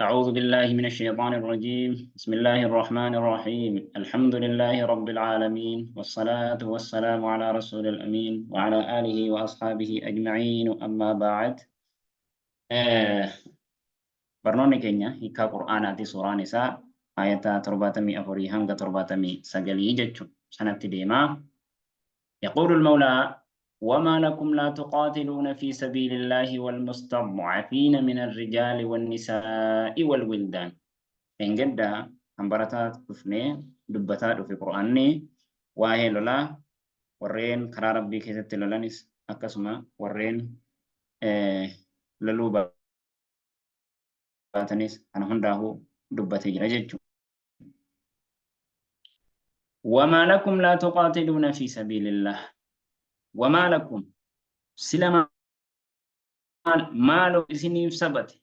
أعوذ بالله من الشيطان الرجيم. بسم الله الرحمن الرحيم. الحمد لله رب العالمين، والصلاة والسلام على رسول الأمين وعلى آله وأصحابه أجمعين. أما بعد، barnoonni keenya hiikaa Qur'aanaati. Suuraan isaa ayata 74 hanga 79 jechuun sanatti deemaa. يقول المولى: وما لكم لا تقاتلون في سبيل الله والمستضعفين من الرجال والنساء والولدان. Engedda kan barataa dhufnee dubbataa dhufe Qur'aanni waa'ee lolaa, warreen karaa Rabbii keessatti lolanis akkasuma warreen loluu baatanis kana hundaa'uu dubbatee jira jechuudha. وما لكم لا تقاتلون في سبيل الله. وما لكم sila maaloo isiniif sabate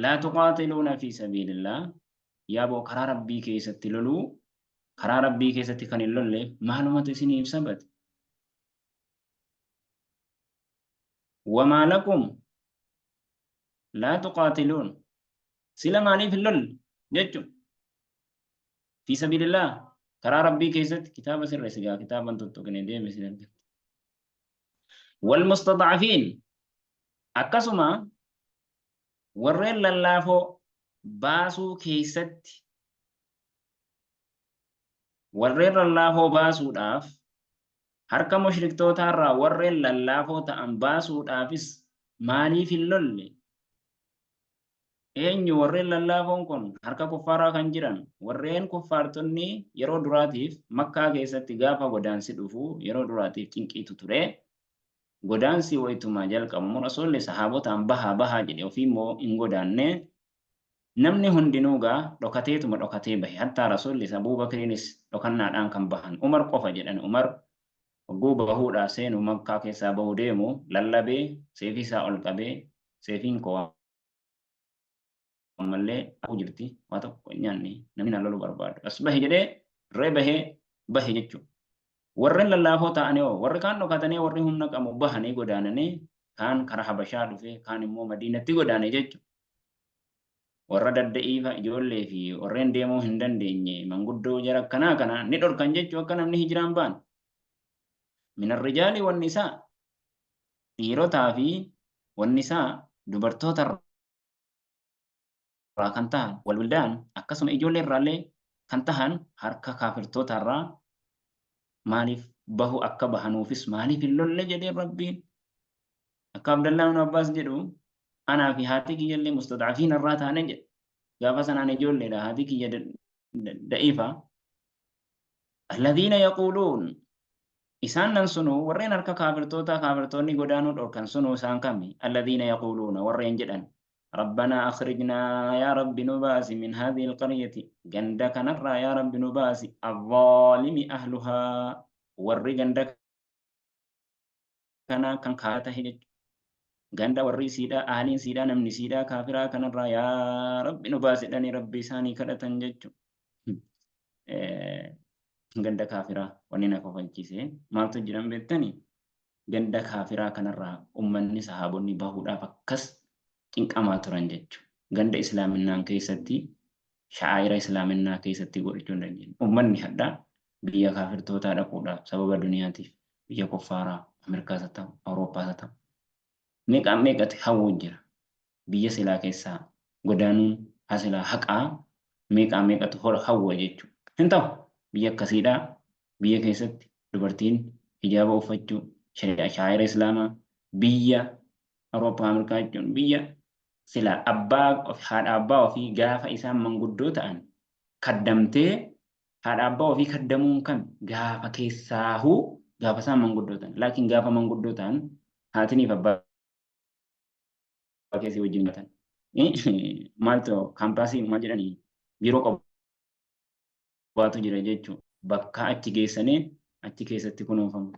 لا تقاتلون في سبيل الله yaaboo karaa Rabbii keessatti loluu, karaa Rabbii keessatti kan hin lolle maalumatu isiniif sabate? وما لكم لا تقاتلون sila maaliif hin lolle jechuun في سبيل الله karaa Rabbii keessatti. Kitaaba sirreessi gaa, kitaaban tuttuqne deeme sin argatte. والمستضعفين akkasuma warreen lallaafoo baasuu keessatti, warreen lallaafoo baasuudhaaf, harka mushriktootaarraa warreen lallaafoo ta'an baasuudhaafis maaliif hin lolle? Eenyu warreen lallaafoon kun? Harka kuffaaraa kan jiran, warreen kuffaartonni yeroo duraatiif Makkaa keessatti gaafa godaansi dhufu yeroo duraatiif cinqiitu ture. Godaansi wayituma jalqabamu Rasuulli sahaabotaan bahaa bahaa jedhe, ofii immoo hin godaanne. Namni hundinuu gaa dhokateetuma dhokatee bahe. Hattaa Rasuullis Abuubakriinis dhokannaadhaan kan bahan Umar qofa jedhan. Umar hogguu bahuudhaa seenu, Makkaa keessaa bahu deemu lallabee, seefii isaa ol qabee, "Seefiin koo ammallee hafuu jirti, waa tokko hin nyaanne, namni na loluu barbaadu as bahe" jedhee ree bahee bahe jechuudha. Warreen lallaafoo ta'anii hoo? Warri kaan dhokatanii, warri humna qabu bahanii godaananii, kaan karaa Habashaa dhufe, kaan immoo Madiinatti godaane jechuudha. Warra dadda'iifa, ijoollee fi warreen deemuu hin dandeenye, manguddoo jara akkanaa kana ni dhorkan jechuudha akka namni hijiraan ba'an. من الرجال والنساء dhiirotaa fi والنساء dubartoota irraa kan tahan, والولدان akkasuma ijoollee irraallee kan tahan, harka kaafirtoota irraa maaliif bahu, akka bahanuufis maaliif hin lolle jedhee Rabbiin. Akka Abdallaa ibn Abbaas jedhu, anaa fi haati kiyyallee مستضعفين irraa taane jedhe. Gaafa sanaan ijoolleedha, haati kiyya da'iifa. الذين يقولون isaan nan sunu, warreen harka kaafirtoota kaafirtoonni godaanuu dhorkan sunu isaan kami? الذين يقولون warreen jedhan, ربنا أخرجنا yaa Rabbi nu baasi, من هذه القرية ganda kanarraa yaa Rabbi nu baasi, الظالم أهلها warri ganda kanaa kan kaa tahe jechuudha. Ganda warri siidhaa, ahliin siidhaa, namni siidhaa kaafiraa kanarraa yaa Rabbi nu baasi jedhanii Rabbi isaanii kadhatan jechuudha. Ganda kaafiraa wanni na kofalchiise maaltu jiran beektanii? Ganda kaafiraa kanarraa ummanni sahaabonni bahuudhaaf akkas cinqamaa turan jechuudha. Ganda islaaminaan keessatti sha'aayira islaaminaa keessatti godhachuu hin dandeenye. Ummanni hadhaa biyya kaafirtootaa dhaquudhaaf sababa duniyaatiif biyya kuffaaraa Ameerikaas haa ta'u, Awurooppaas haa ta'u, meeqaan meeqati hawwuu jira. Biyya silaa keessaa godaanuun haa silaa haqaa meeqaa meeqatu hawwa jechuudha. Hin ta'u biyya akkasiidhaa, biyya keessatti dubartiin hijaaba uffachuu shari'aa sha'aayira islaamaa. Biyya Awurooppaa Ameerikaa jechuun biyya silaa abbaa haadha abbaa ofii gaafa isaan manguddoo ta'an kaddamtee, haadha abbaa ofii kaddamuun kan gaafa keessaahuu gaafa isaan manguddoo ta'an. Laakiin gaafa manguddoo ta'an haatiniif abbaa keessi wajjin nyaatan. Maaltu kaampaasii maal jedhanii biiroo qobaatu jira jechuudha. Bakka achi geessanii achi keessatti kunuunfamu.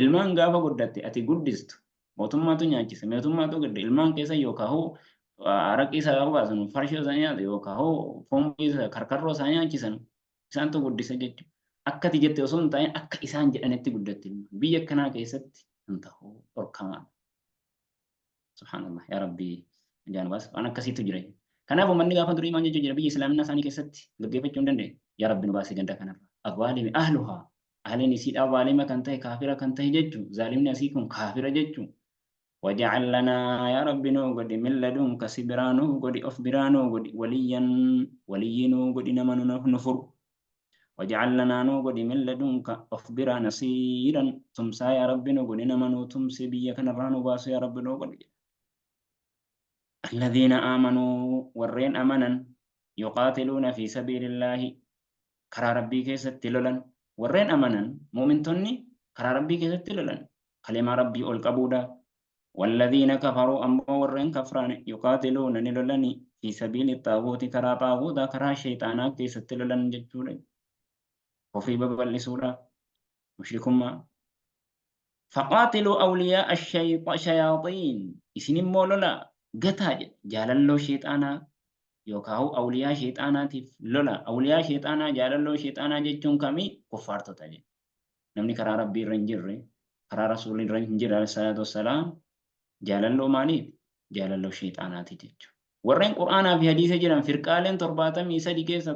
Ilmaan gaafa guddatte ati guddistu mootummaatu nyaachisa, mootummaatu gadda ilmaan keessa yookaan hoo araqii isaa baasan, farshoo isaa nyaatu, yookaan hoo foon isaa karkarroo isaa nyaachisan, isaantu guddisa jechuudha. Akka ati jette osoo hin taa'in akka isaan jedhanitti guddatti ilmaan. Biyya akkanaa keessatti hin ta'u, dhorkamaadha. Subhaanallah, yaa Rabbii ajaan baas, waan akkasiitu jira. Kanaaf uummanni gaafa durii maal jechuu jira biyya islaaminaa isaanii keessatti gaggeeffachuu hin dandeenye. Yaa Rabbi nu baasii ganda kanarraa. Azzaalimi ahluhaa. Ahliin isiidhaa zaalima kan ta'e kaafira kan ta'e jechuu. Zaalimni asii kun kaafira jechuu. Waja'al lanaa yaa Rabbi nuu godhi min ladunka si biraa nuu godhi of biraa nuu godhi waliyyan waliyyii nuu godhi nama nu furu. Waja'al lanaa nuu godhi min ladunka of biraa nasiiran tumsaa yaa Rabbi nuu godhi nama nuu tumsee biyya kanarraa nu baasu yaa Rabbi nuu godhi. Alladhiina aamanuu warreen amanan yuqaatiluuna fi sabiilillaahi karaa Rabbii keessatti lolan warreen amanan mu'mintonni karaa Rabbii keessatti lolan kalimaa Rabbii ol qabuudhaaf walladhiina kafaruu ammoo warreen kafraan yuqaatiluuna ni lolani fi sabiili xaaguuti karaa xaaguutaa karaa sheexaanaa keessatti lolan jechuudha. Kufrii babal'isuudhaaf mushrikummaa Faqaatiluu awliyaa'a shayaaxiin isin immoo lola gataa jedhe jaalalloo sheexaanaa yookaahu awliyaa sheexaanaatiif lola awliyaa sheexaanaa jaalalloo sheexaanaa jechuun kamii kuffaartota jedhe namni karaa rabbii irra hin jirre karaa rasuulli irra hin jirre alayhi salaatu wassalaam jaalalloo maaliif jaalalloo sheexaanaati jechuudha warreen qur'aanaa fi hadiisa jiran firqaaleen 73 keessa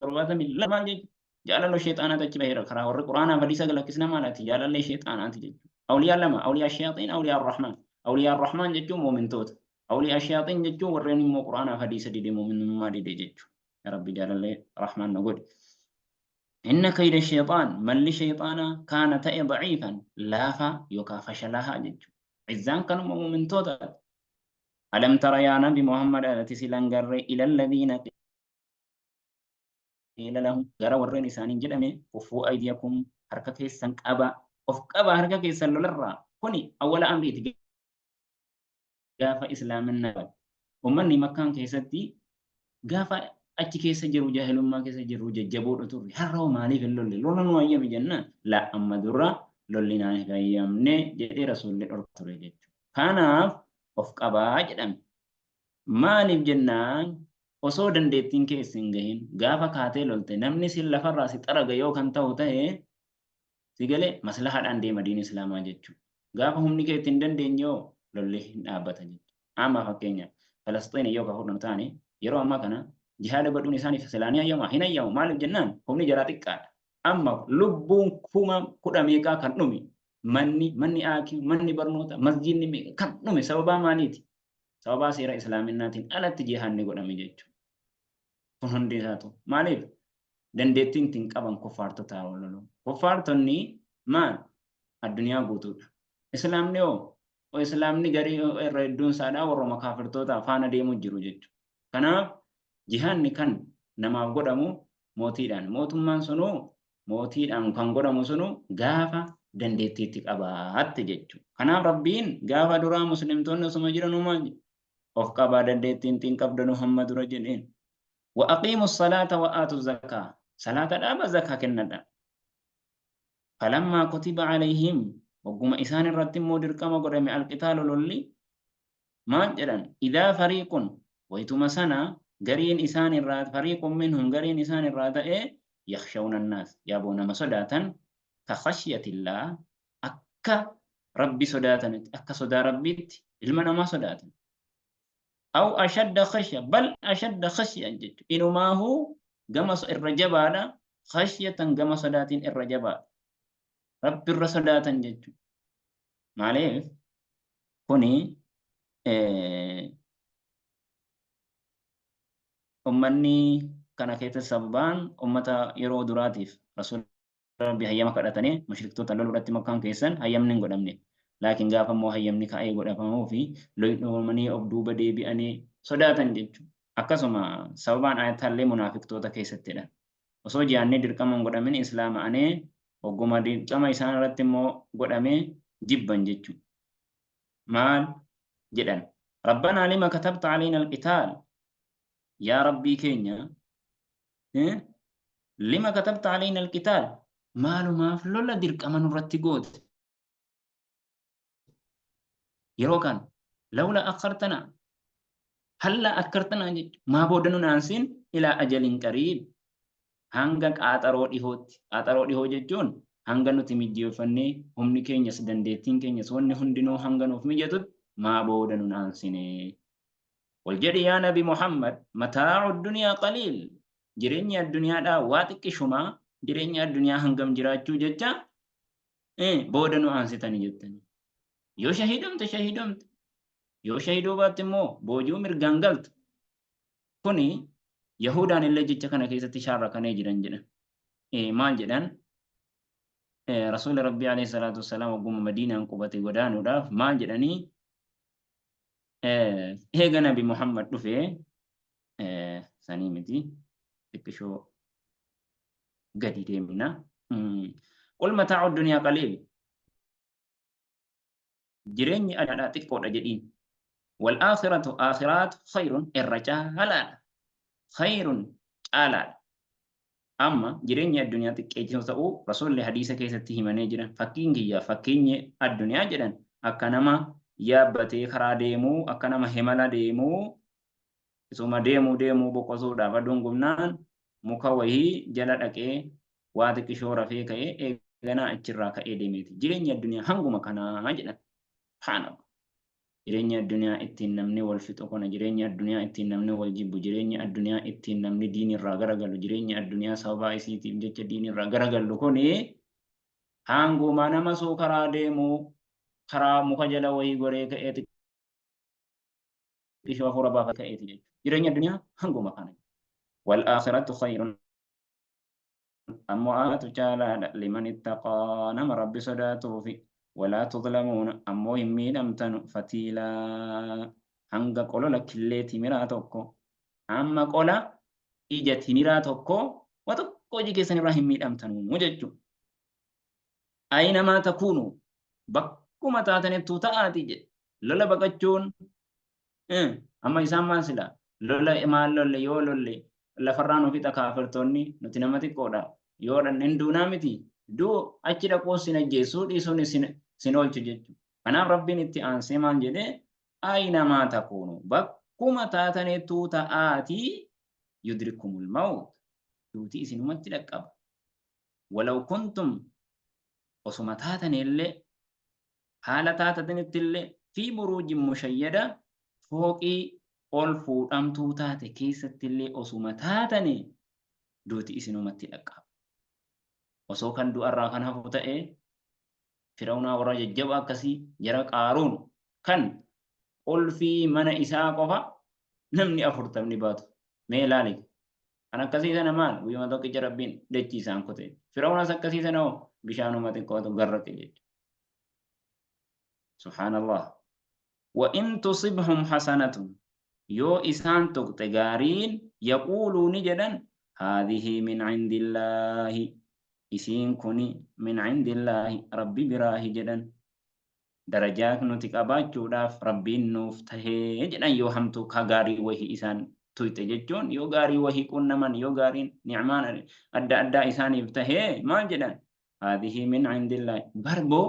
72 maal jechuudha? Jaalaloo sheexaanaati achi baheera karaa warri quraanaa fi hadiisa galakkisna maalaati jaalallee sheexaanaati jechuudha. Awliyaa lama awliyaa shayaaxiin awliyaa rahmaan. Awliyaa rahmaan jechuun muumintoota. Awliyaa shayaaxiin jechuun warreen immoo quraanaa fi hadiisa dide muuminummaa dide jechuudha. Yaa Rabbi jaalallee rahmaan nu godhi. Inna kayda sheexaan malli sheexaanaa kaana ta'e daciifan laafaa yookaan fashalahaa jechuudha. Izzaan kanuma muumintootaati. Alam tara yaa nabi Muhammad ati silan garree ilalladhiina qiila lahum gara warreen isaaniin jedhame kuffuu aydiyakum harka keessan qaba of qaba harka keessan lolarraa kuni awwala amriiti gaafa islaaminaa ummanni makkaan keessatti gaafa achi keessa jiru jaahilummaa keessa jiru jajjaboodha turre har'a hoo maaliif hin lolle lola nu hayyami jennaan la amma dura lolli naan hin hayyamne jedhee rasuulli dhorka ture jechuudha. Kanaaf of qabaa jedhame. Maaliif jennaan osoo dandeettiin kee sin gahin gaafa kaatee lolte namni sin lafarraa si xaraga yoo kan ta'u ta'e si galee maslahaadhaan deema diin islaamaa jechuudha. Gaafa humni kee ittiin dandeenye hoo lolli hin dhaabbata jechuudha. Amma fakkeenyaaf Falasxiin yoo ka fudhannu taane yeroo ammaa kana jihaada godhuun isaaniif silaa ni hayyamaa? Hin hayyamu. Maaliif jennaan humni jaraa xiqqaadha. Amma lubbuun 10,000 meeqaa kan dhume manni manni aakii manni barnoota masjiidni meeqa kan dhume sababaa maaliiti? Sababaa seera islaaminaatiin alatti jihaadni godhame jechuudha. Kun hundi isaatu maaliif dandeettiin ittiin qaban kuffaartotaa lolu. Kuffaartonni maal addunyaa guutuudha. Islaamni hoo islaamni garii irra hedduun isaadhaa warruma kaafirtoota faana deemuu jiru jechuudha. Kanaaf jihaadni kan namaaf godhamu mootiidhaan. Mootummaan sunuu mootiidhaan kan godhamu sunu gaafa dandeettiitti qabaatte jechuudha. Kanaaf Rabbiin gaafa duraa muslimtoonni osuma jiranuu maal jedhe? Of qabaa dandeettiin ittiin qabdanu hamma dura jedheen. Wa aqiimu salaata wa aatu zakaa. Salaata dhaaba zakaa kennadha. Falammaa kutiba alayhim wagguma isaan irratti immoo dirqama godhame alqitaalu lolli maal jedhan idaa fariiqun waytuma sana gariin isaan irraa fariiqun minhum gariin isaan irraa ta'e yakhshawna annaas yaaboo nama sodaatan ka khashyatillah akka rabbi sodaatanitti akka sodaa rabbiitti ilma namaa sodaatan aw ashadda khashya bal ashadda khashyan jechu inumaahu gama irra jabaadha khashyatan gama sodaatiin irra jabaadha rabbi irra sodaatan jechu maaliif Kuni ummanni kana keessa sababaan ummata yeroo duraatiif rasuula rabbi hayyama kadhatanii mushriktoota loluudhatti makkaan keessan hayyamni hin godhamne. Laakiin gaafa immoo hayyamni ka'ee godhamuu fi loyidhoomanii of duuba deebi'anii sodaatan jechuudha. Akkasuma sababaan ayataallee munaafiqtoota keessattidha. Osoo jihaanni dirqama hin godhamin islaama anee hogguma dirqama isaan irratti immoo godhame jibban jechuudha. Maal jedhan? Rabbanaa lima katabta alayna alqitaal yaa Rabbii keenya lima katabta alayna alqitaal maalumaaf lola dirqama nurratti goote yeroo kan lawla akhartana halla akkartana jechuudha maa booda nun aansin ilaa ajalin qariib hanga qaaxaroo dhihootti. Qaaxaroo dhihoo jechuun hanga nuti mijjeeffannee humni keenyas dandeettiin keenyas wanni hundinuu hanga nuuf mijatutti maa booda nun aansine. Qul jedhi yaa Nabi Muhammad, mataa'u addunyaa qaliil, jireenyi addunyaadhaa waa xiqqishumaa, jireenya addunyaa hangam jiraachuu jecha booda nu aansitani jettani. Yoo shahiidomte shahiidomte, yoo shahiiduu baatte immoo boojuu mirgaan galta. Kuni Yahudaan illee jecha kana keessatti shaarrakanee jiran jedhan. Maal jedhan? Rasuulli Rabbii alayhi salaatu wassalaam hogguma Madiinaan qubate godaanuudhaaf maal jedhanii? Eega Nabi Muhammad dhufee sanii miti, xiqqishoo gadi deemna. Qul mataa'u duniyaa qaliil, jireenyi addunyaadhaa xiqqoodha jedhiin. Wal aakhiratu, aakhiraatu, khayrun, irra caalaadha. Khayrun, caalaadha. Amma jireenyi addunyaa xiqqeessoo ta'uu Rasuulli hadiisa keessatti himanii jiran. Fakkiin kiyya fakkeenyi addunyaa jedhan akka nama yaabbatee karaa deemuu, akka nama himala deemuu, isuma deemuu deemuu boqosuudhaaf aduun gubnaan muka wayii jala dhaqee waa xiqqishoo rafee ka'ee eeganaa achirraa ka'ee deemeeti. Jireenyi addunyaa hanguma kanaa jedhan. Subhaanallah. Jireenya addunyaa ittiin namni wal fixu kana, jireenya addunyaa ittiin namni wal jibbu, jireenya addunyaa ittiin namni diin irraa garagalu, jireenya addunyaa sababaa isiitiif jecha diin irraa garagallu kuni hanguma nama suu karaa deemu karaa muka jala wayii goree ka'ee xiqqishoo hafuura baafate ka'eeti jechuudha. Jireenya addunyaa hanguma kana. Wal aakhiratu khayrun, ammoo aakhiratu caalaadha, liman ittaqaa, nama Rabbi sodaatuufi, walaa tudlamuuna, ammoo hin miidhamtanu, fatiilaa, hanga qolola killee timiraa tokko, hamma qola ija timiraa tokko wa tokko hojii keessan irraa hin miidhamtanu jechuudha. Aynamaa takuunu, bakkuma taatanittuu ta'aati jedhe. Lola baqachuun amma isaan maal sila lola maal lolle, yoo lolle lafarraa nu fixa kaafirtoonni, nuti nama xiqqoodha, yoo dhanne hin duunaa miti, duu achi dhaquu sin ajjeessuu dhiisuun sin oolchu jechuudha. Kanaaf Rabbiin itti aansee maal jedhee? Aynamaa takuunu, bakkuma taatanittuu ta'aatii, yudrikumul mawt, duuti isinumatti dhaqqaba. Walaw kuntum, osuma taatanillee, haala taatatnittillee, fi buruujin mushayyada, fooqii ol fuudhamtuu taate keessattillee osuma taatanii duuti isinumatti dhaqqaba. Osoo kan du'arraa kan hafu ta'ee Fir'awnaa warra jajjabaa akkasii jara Qaaruun kan qulfii mana isaa qofa namni 40 baatu mee ilaali. Kan akkasii sana maal guyyuma tokkicha Rabbiin dachii isaan kute. Fir'awnas akkasii sana hoo bishaanuma xiqqootu garraqe jechuudha. Subhaanallah. Wa in tusibhum hasanatun, yoo isaan tuqxe gaariin, yaquuluu, ni jedhan, haadhihi min cindillaahi, isiin kuni, min cindillaahi, Rabbi biraahi jedhan. Darajaa nuti qabaachuudhaaf Rabbiin nuuf tahee jedhan. Yoo hamtuu ka gaarii wahii isaan tuyxe jechuun, yoo gaarii wahii qunnaman, yoo gaariin ni'maan adda addaa isaaniif tahee maal jedhan? Haadhihi min cindillaahi, barboo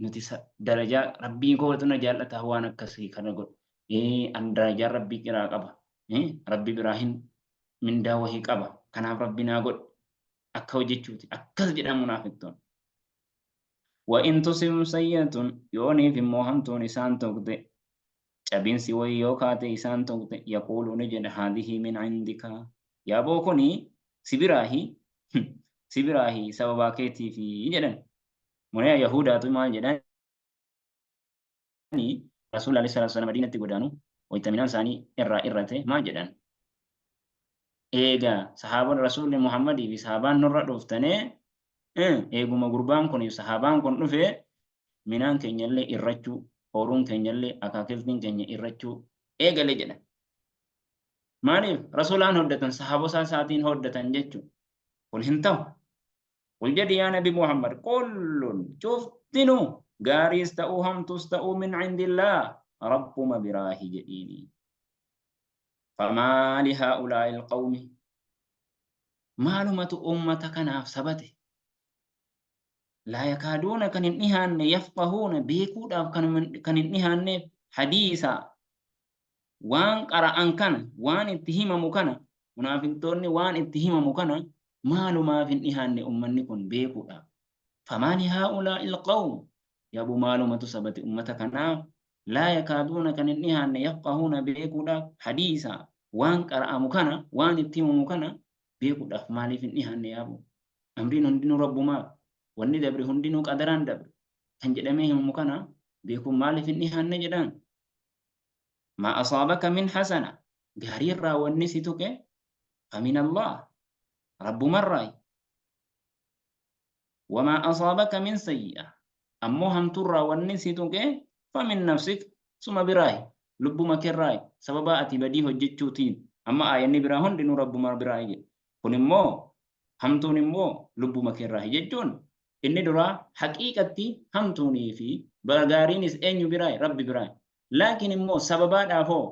nuti darajaa Rabbiin kootu na jaallataa waan akkasii kana godhu, an darajaa Rabbii biraa qaba, Rabbi biraa hin mindaa wahii qaba, kanaaf Rabbi naa godhe akka hojjechuuti akkas jedhan munaafiqtoon. Wa in tusibhum sayyi'atun, yooniif immoo hamtuun isaan tuqxe, cabinsi wayii yoo kaate isaan tuqxe, yaquulu, ni jedha, haadhihi min indika, yaaboo kuni si biraahi, si biraahi, sababaa keetiifi jedhan. Munaa Yahudaatu maal jedhani? Rasuulli alayhi salaatu wassalaam Madiinatti godaanu wayta midhaan isaanii irraa irrate maal jedhan? Eega sahaabonni Rasuulli Muhammadii fi sahaabaan nurra dhuftanee, eeguma gurbaan kun sahaabaan kun dhufe midhaan keenyallee irrachuu, ooruun keenyallee, akaakiltiin keenya irrachuu eegale jedhan. Maaliif? Rasuulaan hoddatan, sahaabosaa isaatiin hoddatan jechuudha. Kun hin ta'u. Qul jedhi yaa Nabi Muhammad, kullun, cuftinuu, gaariis ta'uu hamtuus ta'uu, min cindillaah, Rabbuma biraahi jedhiini. Famaa li haa'ulaa'il qawmi, maalumatu ummata kanaaf sabate? Laa yakaaduuna, kan hin dhihaanne, yafqahuuna, beekuudhaaf kan hin dhihaanneef, hadiisa, waan qara'an kana, waan itti himamu kana, munaafiqtoonni waan itti himamu kana maalumaaf hin dhihaanne ummanni kun beekuudhaaf? Famaa li haa'ulaa'il qawm, yaaboo maalumatu sabate ummata kanaaf? Laa yakaaduuna kan hin dhihaanne yafqahuuna beekuudhaaf hadiisa waan qara'amu kana waan itti himamu kana beekuudhaaf maaliif hin dhihaanne yaaboo? Amriin hundinuu Rabbumaa wanni dabre hundinuu qadaraan dabre kan jedhamee himamu kana beekuun maaliif hin dhihaanne jedhaan? Maa asaabaka min hasana gaarii irraa wanni si tuqe famin Allah Rabbumarraayi. Wamaa asaabaka min sayyi'a ammoo hamtuurraa wanni si tuqe famin nafsik suma biraahi lubbuma kerraahi sababaa ati badii hojjechuutiin amma aayanni biraa hundinuu Rabbuma biraahi jedhe kun immoo hamtuun immoo lubbuma kerraahi jechuun inni duraa haqiiqatti hamtuunii fi gaariinis eenyu biraahi Rabbi biraahi laakiin immoo sababaadhaaf hoo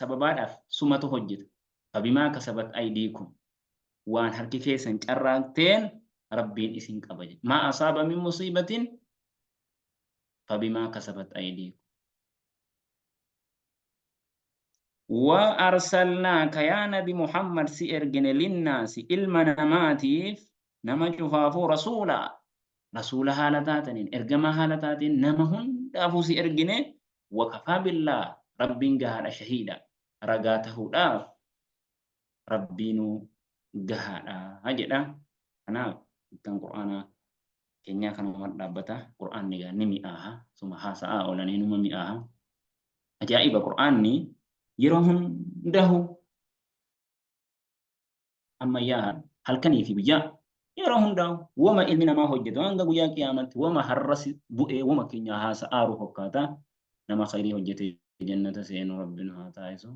sababaadhaaf sumatu hojjeta fabimaa kasabat aydiikum waan harki keessan carraaqteen Rabbiin isin qaba jedhe. Maa asaaba min musiibatin fabimaa kasabat aydiikum. Wa arsalnaaka yaa nabi Muhammad si ergine linnaasi ilma namaatiif nama cufaafuu rasuula rasuula haala taataniin ergamaa haala taateen nama hundaafuu si ergine wakafaa billaah Rabbiin gahaadha shahiida ragaa tahuudhaaf Rabbiinuu gahaadha jedha. Kanaaf hiikkaan Qur'aanaa keenyaa kanuma dhaabbata. Qur'aanni egaa ni mi'aaha. Suma haasa'aa oolanii numa mi'aaha. Ajaa'iba Qur'aanni yeroo hundahu ammayyaa halkanii fi guyyaa yeroo hundaa'u wama ilmi namaa hojjetu hanga guyyaa qiyaamatti wama har'as bu'ee wama keenya haasa'aaru fakkaata. Nama khayrii hojjete jannata seenu Rabbi nu haa taasisu.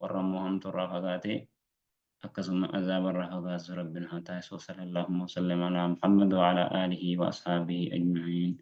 Warra immoo hamtuu irraa fagaatee akkasuma azaaba irraa fagaatu Rabbi nu haa taasisu. Sallallahu wa sallam ala Muhammad wa ala alihi wa ashaabihi ajma'iin.